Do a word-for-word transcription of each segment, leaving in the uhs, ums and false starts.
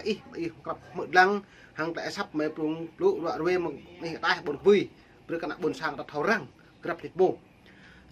ih, ih krăp hmư̆ lăng, hăng tơlơi asăp mơi prung plŭ ruă ruê mơ̆ng anih ataih ƀôn kơbui. Brơi kơ ană ƀôn sang ta thâo răng, grăp tit mông.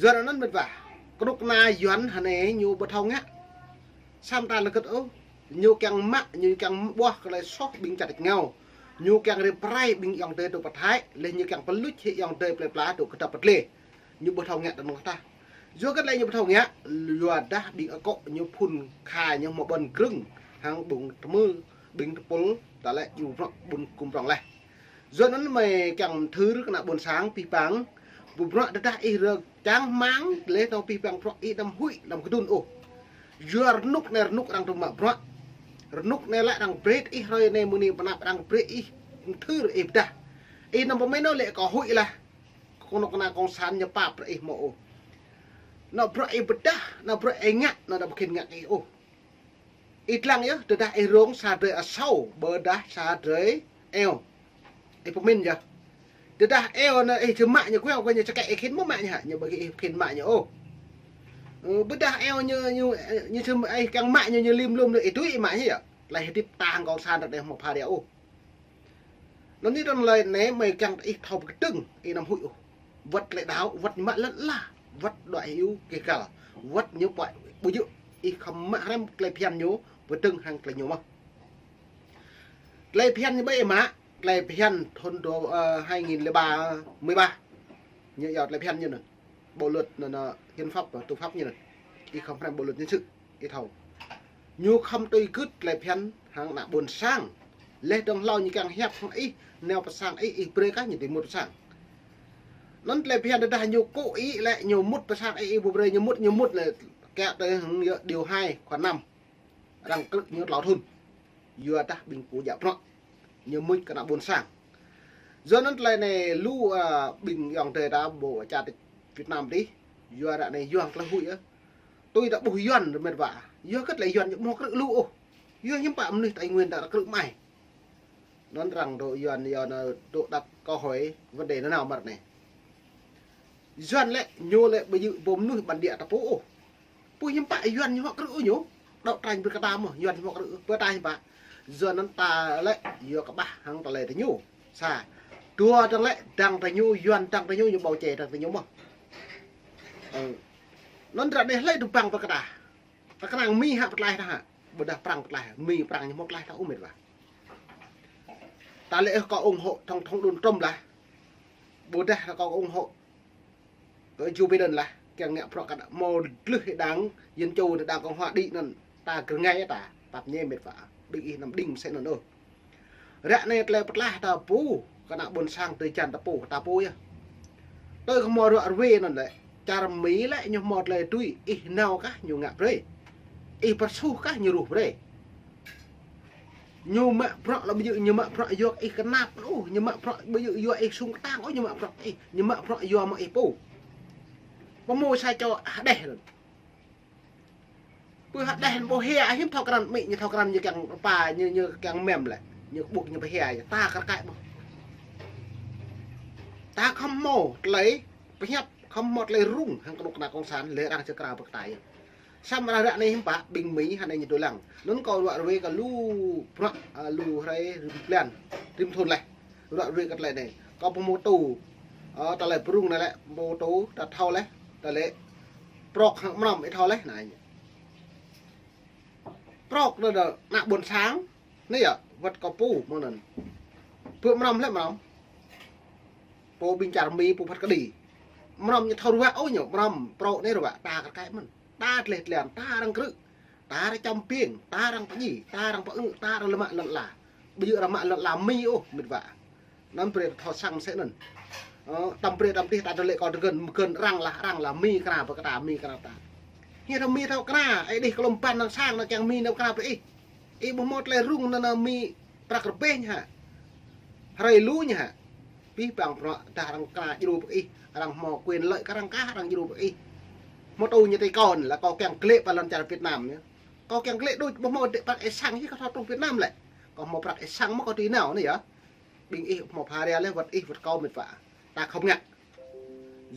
Yua anŭn mĕt wa, kơnuk kơna Yuan hơnai ñu ƀu thâo ngă. Samơ̆ ta lơkơt ôh, ñu kiăng mă, ñu kiăng ƀuah kơ tơlơi soh ƀing čar tač rơngiao. Ñu kiăng rĭm pơrai ƀing ayŏng adơi tŭ pơthai, laih ñu kiăng pơluč hĭ ayŏng adơi plơi pla tŭ kơdăp pơdlê. Ñu ƀu thâo ngă tơnŭn tah. Yua kơ tơlơi ñu ƀu thâo ngă, yua dah ƀing akŏ ñu phŭn kha ñu hmâo ƀôn krưng, hăng ƀing tơmưl, ƀing tơpul, ta lĕ ñu bruă ƀun kŭm prŏng laih. Yua anŭn mơi kiăng mơthưr kơ ană ƀôn sang pih pang, ƀu bruă tơdah ih rơ̆k čang hmang, laih anŭn pih pang bruă ih anăm huĭ, anăm kơdŭn ôh. Yua rơnŭk anai rơnŭk arăng tŭ mă bruă. Rơnŭk anai lĕ arăng brơi ih hrơi anai mơ̆ng anai pơ anăp arăng brơi ih mơthưr ih pơdah. Ih anăm pơmĭn ôh lĕ kâo huĭ lah. Kơnuk kơna kông sản ñu pap brơi ih mơ̆ ôh. Anŏ bruă ih pơdah, anŏ bruă ih ngă, anŏ dah ƀu khĭn ngă ih ôh. Ih lăng yơh, tơdah ih rông sa drơi asâo, ƀôdah sa drơi eo. Ih pơmĭn yơh. Tơdah eo anŭn ih či mă ñu kuiao, kuiao ñu čơkĕ ih khĭn mơ̆ mă ñu hă, ñu ƀu ih khĭn mă ñu ôh. Ơ, ƀôdah eo ñu, ñu, ñu či mă, ih kiăng mă ñu, ñu lim lum ñu, ih tui ih mă ñu yơh. Tơlơi hơdip ta hăng kông sản ră anai hmâo pha ria ôh. Anŭn anai tơlơi anai mơi kiăng ih thâo pơkơdơ̆ng, ih anăm huĭ ôh. Wơ̆t tơlơi đaŏ, wơ̆t ñu mă lŏn ala, wơ̆t đuaĭ hyu kơ kal, wơ̆t ñu pơai ƀu djơ̆, ih khŏm mă hrăm tơlơi phiăn ñu, pơkơdơ̆ng hăng tơlơi ñu mơ̆n. Tơlơi phiăn ñu ƀơi ih mă, tơlơi phiăn thŭn dua, ơ, hai nghìn lẻ ba, mười ba. Ñu yua tơlơi phiăn ñu anŭn. Bộ luật anŭn, anŭn, hiến pháp, tư pháp ñu anŭn. Ih khŏm hrăm bộ luật nhân sự, ih thâo. Ñu khŏm tui gưt tơlơi phiăn hăng ană ƀôn sang. Laih dơ̆ng hlâo ñu kiăng hiăp hăng ih, nao pơ sang ih, ih brơi kah ñu tui mŭt pơ sang. Anŭn tơlơi phiăn tơdah ñu kŏ ih lĕ ñu mŭt pơ sang ih, ih ƀu brơi ñu mŭt, ñu mŭt lĕ kiăng tui hăng yơh điều hai khoảng năm. Arăng krư̆ ñu tlâo thŭn. Yua dah ƀing pô djă bruă. Ñu mŭt kơ ană ƀôn sang. Yua anŭn tơlơi anai lu, ơ, ƀing ayŏng adơi ta ƀu čar Việt Nam tih. Yua ră anai yua tơlơi huĭ yơh. Tui ta ƀuh Yuan rơmet wa. Yua kơ tơlơi Yuan ñu ƀu krư̆ lu ôh. Yua hiư̆m pă mơnuih Tây Nguyên ta krư̆ mơai. Anŭn arăng dŏ Yuan, Yuan, ơ, dŏ đặt câu hỏi vấn đề nanao mơ̆ ră anai. Yuan lĕ, ñu lĕ ƀu djơ̆ ƀu mơnuih bản địa ta pô ôh. Pô hiư̆m pă Yuan ñu hŏk krư̆ ôh ñu. Đấu tranh brơi kơ ta mơ̆, Yuan ñu hŏk krư̆ ôh. Pơ ta hiư̆m pă. Yuan anŭn ta lĕ, yua kơƀah hăng tơlơi ta ñu. Sa. Dua dơ̆ng lĕ, dăng ta ñu, Yuan dăng ta ñu, ñu ƀu čê dăng ta ñu mơ̆. Ơ. Anŭn ră anai hlơi tŭ păng brơi kơ ta. Ta kơnang Mi hă pơtlaih ta hă. Ƀôdah Prăng pơtlaih, Mi Prăng ñu hmâo pơtlaih ta ôh mĕt wa. Ta lĕ ơ kâo ủng hộ tổng thống Donald Trump lah. Ƀôdah ta kâo ủng hộ kơ Joe Biden lah. Kiăng ngă bruă kơ ta hmâo glưh hĭ đảng Dân Chủ, đảng Cộng Hòa đĭ anŭn. Ta gơ̆r ngai ta, pap ñe mĕt wa. Ƀing ih anăm đing mơsĕ anŭn ôh. Ră anai tơlơi pơtlaih ta pô, kơ ană ƀôn sang tơl jăn ta pô, ta pô yơh. Tui kơ hmâo ruă ruê anŭn lĕ, čar Mi lĕ ñu hmâo tơlơi tui, ih nao kah ñu ngă brơi. Ih pơsuh kah ñu ruh brơi. Ñu mă bruă lĕ ƀu djơ̆, ñu mă bruă yua ih kơnap ôh, ñu mă bruă ƀu djơ̆ yua ih sung kơtang ôh, ñu mă bruă ih, ñu mă bruă yua mơ̆ ih pô. Pơmô sa čô hơđeh anŭn. Pơ hơđeh ƀu hia, hiư̆m thâo krăn mĭ, ñu thâo krăn ñu kiăng rơpa, ñu, ñu kiăng mem lĕ. Ñu ƀuh ñu ƀu hia, ta kar kaĭ ƀuh. Ta khŏm hmâo tơlơi pơhiăp, khŏm hmâo tơlơi rŭng, hăng kơnuk kơna kông sản, lĕ arăng čơkra pơkơtai. Samơ̆ ră anai hiư̆m pă, ƀing Mi hơnai ñu dŏ lăng. Anŭn kâo ruă ruê kơ lu bruă, ơ, lu hrơi rĭm blan, rĭm thŭn laih. Ruă ruê kơ tơlơi anai. Kâo pơmô tŭ. Ơ, tơlơi pơrŭng anai lĕ, pơmô tŭ, ta thâo laih. Tơlơi prŏk hăng mrŏm ih thâo laih, anai. Prŏk anŭn, ană ƀôn sang, anai yơh, wơ̆t kâo pô, mơ̆ng anŭn. Pơ mrŏm lĕ mrŏm. Pô ƀing čar Mi, pô phat kơđi. Mrŏm ñu thâo ruă ôh ñu, mrŏm, prŏk anai ruă, ta kar kaĭ mơ̆n. Ta tơleh tơlan, ta arăng krư̆, ta arăng čăm piêng, ta arăng pơdjai, ta arăng pơư, ta arăng lơmă lŏn ala. Ƀu djơ̆ arăng mă lŏn ala Mi ôh, mĕt wa. Anŭn brơi ta thâo săng mơsĕ anŭn. Ơ, tăm brơi tăm tih ta dŏ lĕ kâo tơgơ̆n, mơgơ̆n arăng lah, arăng lah Mi kra pơ kơ ta, Mi kra ta. Hiư̆m arăng Mi thâo kra, ih đih kơ lŏm păn arăng sang, arăng kiăng Mi nao kra brơi ih. Ih ƀu hmâo tơlơi rŭng anŭn, anŭn Mi prăk rơbeh ñu hă. Hrơi lu ñu hă. Pih pang bruă dah arăng kra djru brơi ih, arăng hmâo quyền lợi kơ arăng kah arăng djru brơi ih. Hmâo tŭ ñu tui kâo anŭn, lĕ kâo kiăng glĕ pơ lŏn čar Việt Nam ñu. Kâo kiăng glĕ đôč ƀu hmâo dêh prăk ih sang hĭ kâo thâo truh Việt Nam lĕ. Kâo hmâo prăk ih sang mơ̆ kâo tui nao anai yơh. Ƀing ih hmâo pha ria laih wơ̆t ih wơ̆t kâo mĕt wa. Ta khŏm ngă.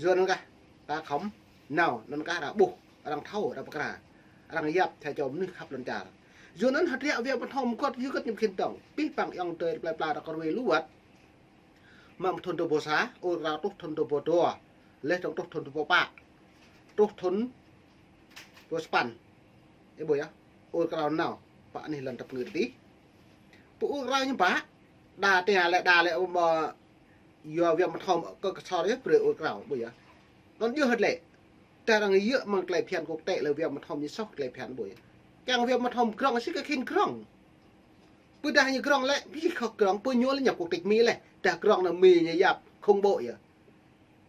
Yua anŭn kah, ta khŏm nao, anŭn kah arăng ƀuh, arăng thâo, arăng pơkra. Arăng yap sa čô mơnuih khăp lŏn čar. Yua anŭn hơdră wia mơthom gŏt yua gŏt ñu khĭn tong. Pih păng yŏng tơi plơi pla ta kơ wê lu wăt. Mă thun tơpô sa, ur krao truh thun tơpô dua. Leh dong truh thun tơpô pă. Truh thun tơpô sapăn. Ih ƀuh yơh. Ur krao nao. Pă anih lŏn tăp ngư tih. Pơ ur krao ñu pă. Đa tơña lĕ đa lĕ ƀơ yua wia mơthom kơ kơsor yơh brơi ur krao ƀuh yơh. Anŭn yơh hơt lĕ. Ta arăng yơh mơ̆ng tơlơi phiăn kŏk tĕ lĕ wia mơthom ñu soh tơlơi phiăn ƀuh yơh. Kiăng wia mơthom grong sĭt kơ khĭn grong. Pơ dah ñu grong lĕ, pih khŏk grong, pơ ñu lĕ nhập quốc tịch Mi lĕ. Dah grong nao Mi ñu yap, không bộ yơh.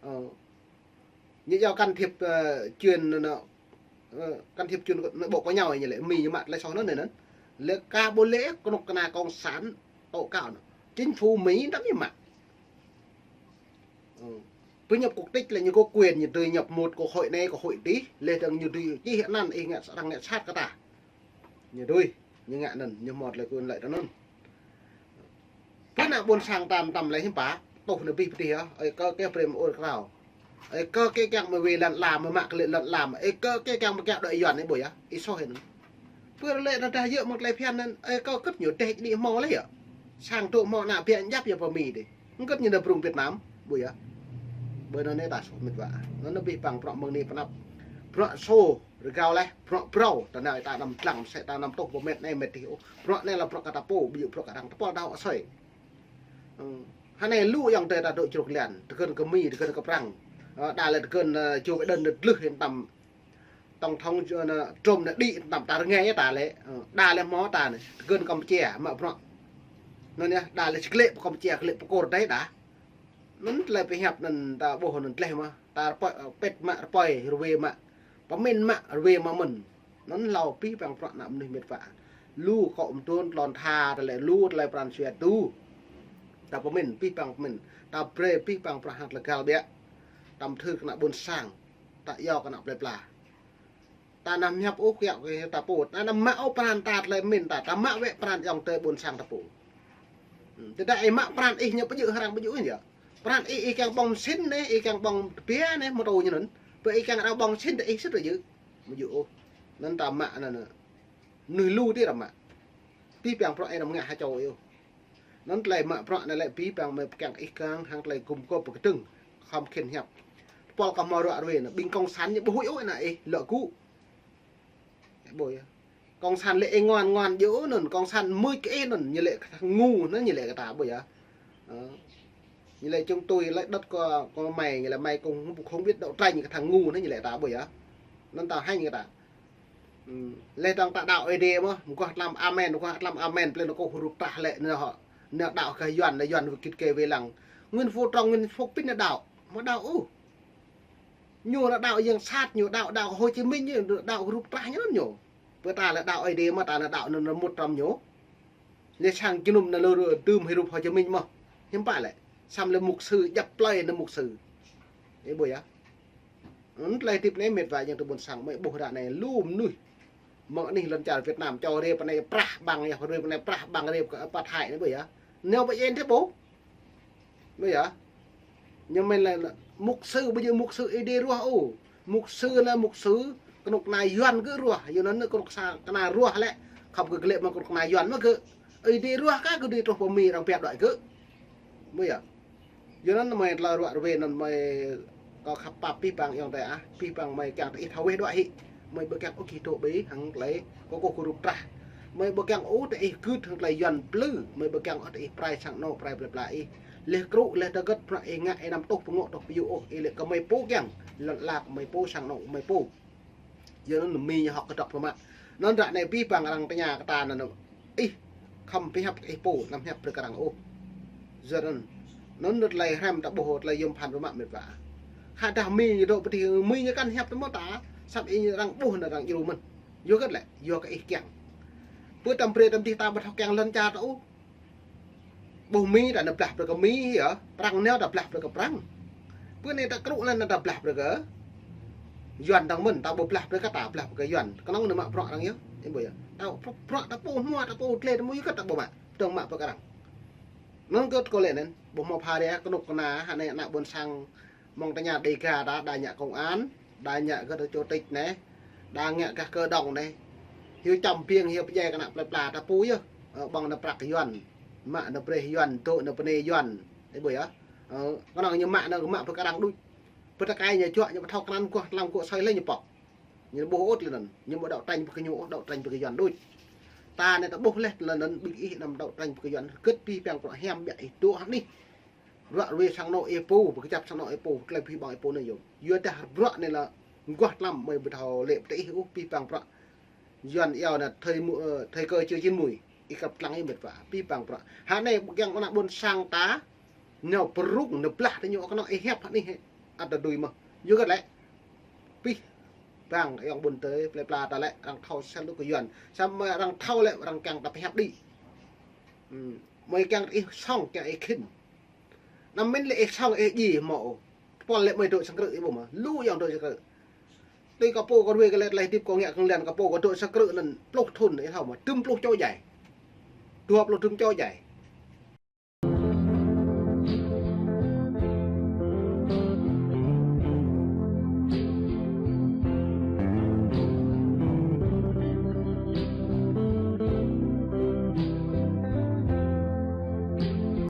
Ơ. Ñu yua can thiệp, ơ, chuyện nao, ơ, can thiệp chuyện nội bộ của nhau ñu lĕ, Mi ñu mă tơlơi soh anŭn anŭn. Lĕ ka ƀu lĕ kơnuk kơna cộng sản tố cáo nao. Chính phủ Mi đăm ñu mă. Ơ. Pơ nhập quốc tịch lĕ ñu có quyền ñu tui nhập một quốc hội anai, quốc hội tih, leh dong ñu tui čih anăn ih ngă arăng ngă sat kơ ta. Ñu tui, ñu ngă anŭn, ñu hmâo tơlơi quyền lợi ta anŭn. Pơ ană ƀôn sang ta tăm lĕ hiưm pă, tuh nao pih pơtih yơh, ơi kơ kĕ brơi mă ur krao. Ơi kơ kĕ kiăng mă wê lăn ala, mă mă kơ lĕ lăn ala, ơi kơ kĕ kiăng mă kiăng đuaĭ Yuan ih ƀuh yơh, ih soh anŭn. Pơ lĕ ta dah yơh mơ̆ng tơlơi phiăn anŭn, ơi kơ kơt ñu teh đĭ hmâo lĕ yơh. Sang tŭ hmâo ană biă djăp yơh pơ Mi dih. Hơget ñu nao brung Việt Nam, ƀuh yơh. Ƀơi anŭn anai ta soh mĕt wa. Anŭn anai pih păng bruă mơ̆ng anai pơnăp. Bruă sô, rơgao leh, bruă brâo, ta nao ta anăm dlăng, mơsĕ ta anăm tuh pơmĕt anai mĕt dih ôh. Bruă anai lĕ bruă kơ ta pô, ƀu djơ̆ bruă kơ arăng tơpul đaŏ asơi. Ơ, hơnai lu yŏng tơi ta dŏ čruk lian, tơgơ̆n kơ Mi, tơgơ̆n kơ Prăng. Ơ, đa lĕ tơgơ̆n, ơ, Joe Biden đơ̆t lưh hĭn tăm tổng thống, ơ, Trump anai đĭ tăm ta rơngai ta lĕ, ơ, đa lĕ hmâo ta anai, tơgơ̆n Kampuchia, mă bruă. Anŭn yơh, đa lĕ čơklĕ pơ Kampuchia, klĕ pơ Kur dih đa. Anŭn tơlơi pơhiăp anŭn ta ƀuh anŭn tleh mơ̆, ta rơpơi, ơ, pĕt mă rơpơi, rơwê mă. Pơmĭn mă, rơwê mă mơ̆n. Anŭn hlâo pih păng bruă ană mơnuih mĕt wa. Lu kŏ mơtuôn tlôn tha, tơlơi lu, tơlơi pran jua tu. Ta pơmĭn, pih păng pơmĭn. Ta brơi pih păng bruă hăng tơlơi găl biă. Ta mơthưr kơ ană ƀôn sang. Ta iâu kơ ană plơi pla. Ta anăm hiăp ôh kiăo kơ ta pô. Ta anăm mă ôh pran ta tơlơi mĭn ta. Ta mă wĕ pran yŏng tơi ƀôn sang ta pô. Hm, tơdah ih mă pran ih ñu ƀu djơ̆ hơrăng ƀu djơ̆ yơh. Pran ih, ih kiăng ƀơ̆ng sin anai, ih kiăng ƀơ̆ng tơpia anai, mơtô ñu anŭn. Pơ ih kiăng rao ƀơ̆ng sin tơ ih sĭt ƀu djơ̆. Ƀu djơ̆ ôh. Anŭn ta mă anŭn. Mơnuih lu tih ră mă. Pih păng bruă ih anăm ngă ha čô ih ôh. Anŭn tơlơi mă bruă anai lĕ pih păng mơi pơkiăng ih kăng hăng tơlơi gum gôp pơkơdơ̆ng. Khŏm khĭn hiăp. Tơpul kơ hmâo ruă ruê anai, ƀing cộng sản ñu ƀu huĭ ôh ană ih, lŏ gŭ. Ƀuh yơh. Cộng sản lĕ ih ngoan ngoan djơ̆ anŭn, cộng sản mưč kơ ih anŭn, ñu lĕ kơ thang ngu anŭn, ñu lĕ kơ ta ƀuh yơh. Ơ. Ñu lĕ chúng tôi lĕ đất của, của mày, ñu lĕ mày cũng không biết đấu tranh, kơ thang ngu anŭn, ñu lĕ ta ƀuh yơh. Anŭn ta hăng kơ ta. Hm, leh dong ta đaŏ Ơi Adai mơ̆, mơguah tlam amen, mơguah tlam amen, plei nao kơ hrup trah lĕ nao hŏ. Nao đaŏ kơ Yuan, nao Yuan wơ̆t kit kơ wai lăng. Nguyễn Phú Trọng, Nguyễn Phú Bình nao đaŏ, mơ̆ đaŏ ôh. Ñu nao đaŏ yang sat, ñu đaŏ, đaŏ Hồ Chí Minh, ñu đaŏ hrup trah ñu anŭn ñu. Pơ ta lĕ đaŏ Ơi Adai mơ̆ ta nao đaŏ anŭn, anŭn mŭt hrŏm ñu. Lĕ sang jơnum nao lu ru tơm hrup Hồ Chí Minh mơ̆. Hiưm pă lĕ. Săm lĕ mục sư, djăp plơi anŭn mục sư. Ih ƀuh yơh. Anŭn tơlơi hơdip anai mĕt wa yŏng tơi ƀôn sang mơi ƀuh ră anai lu mơnuih. Mơ̆ng anih lŏn čar Việt Nam, čô rê pơ anai prah ƀăng yơh, rê pơ anai prah ƀăng rê kơ păt hai anai ƀuh yơh. Nao ƀơi ên tih ƀuh. Ƀuh yơh. Ñu mĭn lĕ mục sư, ƀu djơ̆ mục sư Ơi Adai ruah ôh. Mục sư lĕ mục sư, kơnuk kơna Yuan gơ̆ ruah. Yua anŭn kơnuk sa kơna ruah lĕ. Khŏm gơ̆ glaĭ mơ̆ng kơnuk kơna Yuan mơ̆ gơ̆. Ơi Adai ruah kah gơ̆ đĭ truh pơ Mi arăng pơhiăp đuaĭ gơ̆. Ƀuh yơh. Yua anŭn mơi tơlơi ruă ruê anŭn mơi kâo khăp pap pih păng yŏng tơi ah, pih păng mơi kiăng tơ ih thâo weh đuaĭ hĭ. Mơi ƀu kiăng ôh kih dŏ ƀơi hăng tơlơi kơ kơ hrup trah. Mơi ƀu kiăng ôh tơ ih gưt hăng tơlơi Yuan plư, mơi ƀu kiăng ôh tơ ih prai sang anŏ prai plơi pla ih. Leh krŭ, leh tơgơ̆t bruă ih ngă ih anăm tuh pơngŏ tuh pơyŭ ôh, ih lĕ kơ mơi pô kiăng, lŏn ala kơ mơi pô, sang anŏ kơ mơi pô. Yua anŭn Mi ñu hŏk kơ dŏ pơmă. Anŭn ră anai pih păng arăng tơña kơ ta anŭn, ih khŏm pơhiăp kơ ih pô, anăm hiăp brơi kơ arăng ôh. Yua anŭn, anŭn tơlơi hrăm ta ƀuh tơlơi yôm phăn pơmă mĕt wa. Khă dah Mi ñu dŏ pơ tih, Mi ñu kăn hiăp tơ mơ̆ ta, săp ih arăng ƀuh anŭn arăng djru mơ̆n. Yua hơget lĕ, yua kơ ih kiăng. Pơ tăm brơi tăm dih ta ƀu thâo kiăng lŏn čar ta ôh. Ƀuh Mi ta nao blah brơi kơ Mi yơh, Prăng nao ta blah brơi kơ Prăng. Pơ anai ta krŭ lĕ nao ta blah brơi kơ Yuan dong mơ̆n, ta ƀu blah brơi kơ ta, blah brơi kơ Yuan. Kơnơ̆ng nao mă bruă arăng yơh, ih ƀuh yơh. Ta bruă ta pô hmua, ta pô tlê, ta mơ̆ yua kơ ta ƀu mă, dong mă brơi kơ arăng. Anŭn kơ tơkôl lĕ anŭn, ƀuh hmâo pha ria kơnuk kơna, hă anai ană ƀôn sang mơ̆ng tơña Đêga ta, đa ngă công an, đa ngă gah chủ tịch anai, đa ngă gah cơ động anai. Hiu čăm biêng, hiu pơdjai kơ ană plơi pla ta pô yơh. Ơ, ƀơ̆ng nao prăk Yuan. Mă nao brơi Yuan, dŏ nao pơnê Yuan. Ih ƀuh yơh. Ơ, kơnơ̆ng ñu mă nao mă pơ kơ arăng đôč. Pơ tơkai ñu juă, ñu ƀu thâo krăn guah tlam gŏ soi lĕ ñu pŏk. Ñu ƀuh ôh lĕ anŭn. Ñu ƀu đấu tranh pơ kơ ñu ôh, đấu tranh pơ kơ Yuan đôč. Ta anai ta ƀuh lĕ lĕ anŭn ƀing ih anăm đấu tranh pơ kơ Yuan. Gĭt abih bang bruă hiam biă ih dŏ hă anih. Bruă ruai sang anŏ ih pô, pơkơjăp sang anŏ ih pô, tơlơi abih bang ih pô anai yơh. Yua dah bruă anai lĕ guah tlam mơi ƀu thâo lĕ pơ tơ ih ôh abih bang bruă. Yuan iâu anai thời mu-, ơ, thời cơ chưa chín muồi. Ih kăp lăng ih mĕt wa, abih bang bruă. Hă anai kiăng ană ƀôn sang ta, ñu pơrŭng, ñu blah tơ ñu kơnơ̆ng ih hiăp hă anih hĕ. Ăt tơdui mơh. Yua kơ lĕ. Abih bang ayŏng ƀôn tơi, plơi pla ta lĕ, arăng thâo sel lu kơ Yuan. Samơ̆ arăng thâo lĕ, arăng kiăng ta pơhiăp đĭ. Hm, mơi kiăng ih song, kiăng ih khĭn. Anăm mĭn lĕ ih song ih djai hmâo. Tơpul lĕ mơi dŏ sang krư̆ ih ƀuh mơ̆. Lu ayŏng dŏ sang krư̆. Tui kâo pô kâo ruai kơ lĕ tơlơi hơdip kâo ngă kơ lŏn, kâo pô kâo dŏ sang krư̆ anŭn pluh thŭn ih thâo mơ̆. Dŭm pluh čô djai. Dua pluh dŭm čô djai.